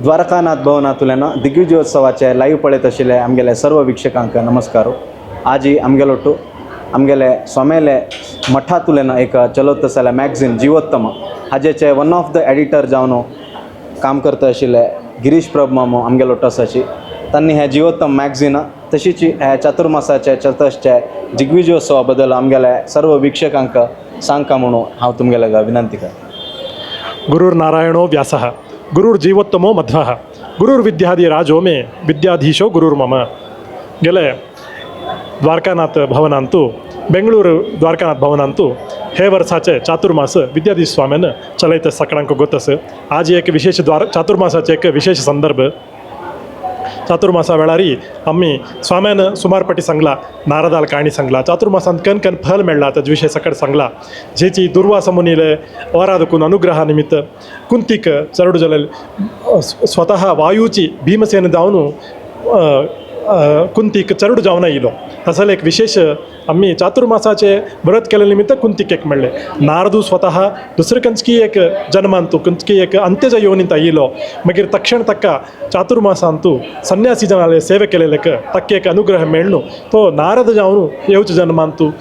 Dwarkanath भवनांतल्यान दिग्विजयोत्सवाचे live पळयत आशिल्ले आमगेले सर्व वीक्षकांक नमस्कार. आजी आमगेलोटू आमगेले स्वामेले मठांतल्यान एक चलत आसलें मॅगझीन जिवोत्तम हाजेचे वन ऑफ the editor जावन काम करता आशिल्ले गिरीश प्रभू मामो आमगेलो आसाची. तांणी हें जिवोत्तम मॅगझीन तशीच हे चातुर्मासाचे चतुर्थचे दिग्विजयोत्सवा बद्दल आमगेले सर्व वीक्षकांक सांगका म्हणून हांव तुमगेले विनंती करता. गुरुर्नारायणो व्यासः, गुरुर्जीवोत्तमो मध्वः, गुरुर्विद्याधिराजो मे, विद्याधीशो गुरुर्मम. गेले द्वारकानाथ भवनांतु, बेंगळूರು द्वारकानाथ भवनांतु हे वर्साचे चातुर्मास विद्याधीश स्वाम्यान चलयत सगळ्यांक गोत. आज एक विशेष द्वार चातुर्मासाचे एक विशेष संदर्भ. चातुर्मासा वेळारी आम्ही स्वाम्यान सुमार पटी सांगला, नारदाल काणी सांगला, चातुर्मासांत कन कन फल मेळ्ळा ताजे विशय सकट सांगला. जेची दुर्वास मुनीले वरादकून अनुग्रहा निमित्त कुंतीक चरडू जाले, स्वतः वायूची भीमसेन जावन कुंतीक चरडू जावन येयलो. तसले एक विशेष आम्ही चातुर्मासाचे व्रत केले निमित्त कुंतीक एक मेळ्ळे. नारदू स्वतः दुसरे कंचकी एक जन्मांतु कंचकी एक अंत्यज योनींत येयलो. मागीर तक्षण तक्का चातुर्मासांतु सन्यासी जनाले सेवे केलेलेक तक्के एक अनुग्रह मेळ्ळू, तो नारद जावन येवचे जन्मांतु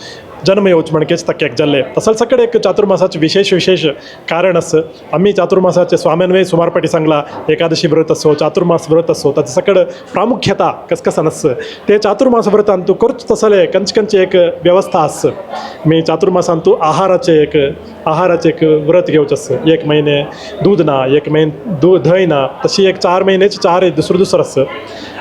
जन्म येवच म्हणकेच तक्क्याक जाल्ले. तसंच सगळे एक चातुर्मासाचे विशेष विशेष कारण आस. आम्ही चातुर्मासाचे स्वाम्यानवे सुमारपटी सांगला, एकादशी व्रत असो, चातुर्मास व्रत असो, ताचे सकड प्रामुख्यता कसकसन आस. ते चातुर्मास व्रतांतु करच तसले कंच कंच एक व्यवस्था आस. मी चातुर्मासांतु आहाराचे एक व्रत घेवचें आस. एक महिने दूध ना, एक महिने धंय ना, तशी एक 4 महिन्याचे चार दुसरं दुसरं आस.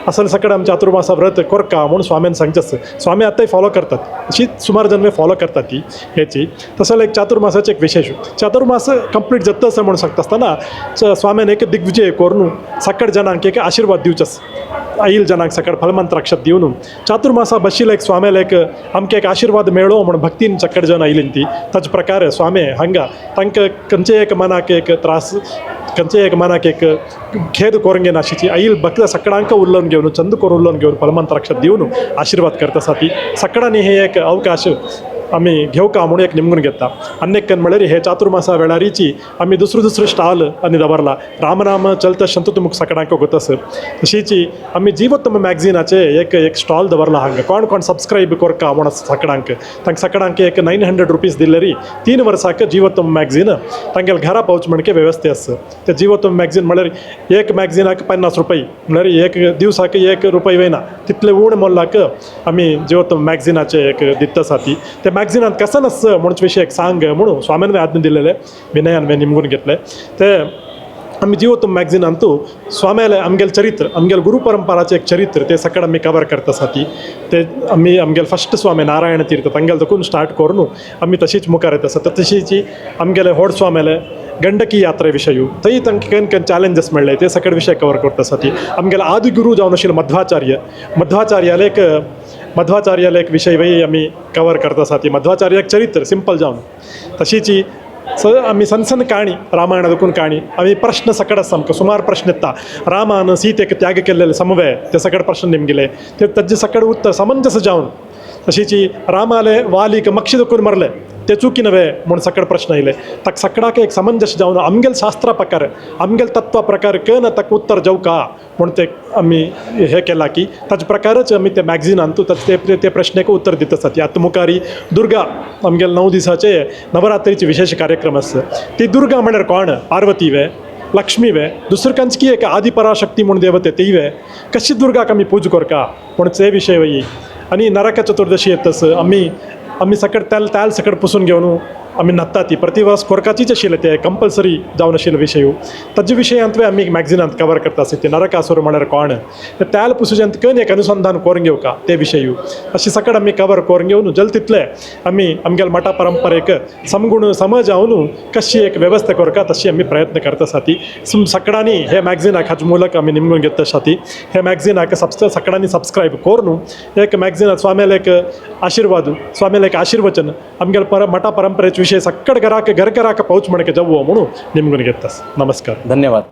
असल सकड आम चातुर्मासा व्रत कोरका म्हणून स्वाम्यान सांगचें आस. स्वामी आतांय फॉलो करतात, अशी सुमार जन फॉलो करतात ती हेची. तसं एक चातुर्मासाचे एक विशेष चातुर्मास कंप्लीट जाता असं म्हणून सांगता आसतना स्वाम्यान एक दिग्विजय करून सकड जनांक एक आशिर्वाद दिवचो आसा. आईल जनांक सकड फलमंत्राक्षत दिवन चातुर्मासा बशिल्ले एक स्वाम्याला एक आमकां एक आशिर्वाद मेळो म्हणून भक्तीन चक्कड जन आयलीं ती. ताचे प्रकार स्वामी हांगा तांकां खंयचे एक मनाक एक त्रास, खंयचे एक मनाक एक खेद करूंक नाशिची आईल भक्त सगळ्यांक उल्लोवन घेवन, चंद करून उल्लोवन घेवन फलमंत्राक्षत दिवन आशिर्वाद करता आसा. ती सगळ्यांनी हे एक अवकाश आमी घेवका म्हणून एक निमगून घेता. आनी एक म्हळ्यार हे चातुर्मासा वेळारीची आमी दुसरो दुसरो स्टॉल आनी दवरला. रामनाम चलत शंत तुमकां सगळ्यांक गोत आसा. तशीच आमी जिवोत्तम मॅगझिनाचे एक एक स्टॉल दवरला हांगा. कोण कोण सबस्क्रायब करका म्हूण सगळ्यांक, तांकां सगळ्यांक एक 900 रुपीज दिल्लेरी 3 वर्साक जिवोत्तम मॅगझीन तांगेले घरा पावच म्हणके व्यवस्था आसा. ते जिवोत्तम मॅगझीन म्हळ्यार एक मॅगझिनाक 50 रुपये, म्हळ्यार एक दिवसाक 1 रुपये वयना, तितले उण मोलाक आमी जिवोत्तम मॅगझिनाचे एक दिता आसा. ती ते मॅगझिनात कसं नसतं म्हणून विशय एक सांग म्हणून स्वाम्यान आज्ञा दिलेले विनयान निमगून घेतले. ते आमी जिवोत्तम मॅगझिनांतू स्वाम्याले आमगेले चरित्र, आमगेले गुरु परंपराचे एक चरित्र ते सकड आमी कवर करता आसा. ती ते आमी आमगेले फस्ट स्वामी नारायण तीर्थ तांगेले देखून स्टार्ट करून आमी तशीच मुखार येता आसा. तर तशीच आमगेले व्हड स्वाम्याले गंडकी यात्रे विशयू, थंय तांकां खंय खंय चॅलेंजीस मेळ्ळे ते सकड विशय कवर करता आसा. ती आमगेले आदिगुरू जावन आशिल्ले मध्वाचार्य, मध्वाचार्याले एक विशय वय आमी कवर करता आसा. ती मध्वाचार्याक चरित्र सिंपल जावन. तशीच स आमी सण सण काणी, रामायण देखून काणी आमी प्रश्न सकड आसा. आमकां सुमार प्रश्न येता. रामान सीतेक त्याग केल्लेले समवे ते सकड प्रश्न निमगिले, ते ताजे सकड उत्तर समंजस जावन. तशीच रामाले वालीक मक्षी देखून मरले ते चुकी नव्हे म्हूण सकड प्रश्न येयले. ताका सकडाक एक समंजस जावन आमगेले शास्त्रा प्रकार, आमगेले तत्वा प्रकार कन ताका उत्तर जावका म्हूण ते आमी हे केला की ताजे प्रकारच आमी ते मॅगझिनांतू ताचे ते ते प्रश्नेक उत्तर दित आसात. आतां मुखारी दुर्गा आमगेले 9 दिसाचे नवरात्रीचे विशेष कार्यक्रम आसा. ती दुर्गा म्हळ्यार कोण? पार्वती वे, लक्ष्मी वे, दुसरं कंचकी एक आदिपराशक्ती म्हूण देवते ती वे, कशी दुर्गाक आमी पूज करका म्हूण ते विशय वयी. आनी नरक चतुर्दशी येतस आमी आमी सकट तेल तेल सकट पुसून घेवन आमी न्हाता. ती प्रतिवर्स कोरकाचीच आशिल्ले, ते कंपल्सरी जावन आशिल्ले विशय. ताजे विशयांत आमी मॅगझिनांत कवर करता आसा. ते नरकासूर म्हळ्यार कोण, ते तेल पुसूच्यांत कन एक अनुसंधान करून घेवका ते विशय, अशें सकट आमी कवर करून घेवन जल तितले आमी आमगेले मठा परंपरेक समगुण समज जावन कशी एक व्यवस्था करका तशी आमी प्रयत्न करता आसा. ती सगळ्यांनी हे मॅगझिनाक हाजे मूलक आमी निमगून घेता आसा. ती हे मॅगझिनाक सगळ्यांनी सबस्क्रायब करून एक मॅगझिनात स्वाम्याले एक आशिर्वाद, स्वाम्याले एक आशीर्वचन आमगेले पर मठा परंपरेचे विशय सकड घराक घर घराक पावच म्हणके जावो म्हणून निमगून घेतास. नमस्कार. धन्यवाद.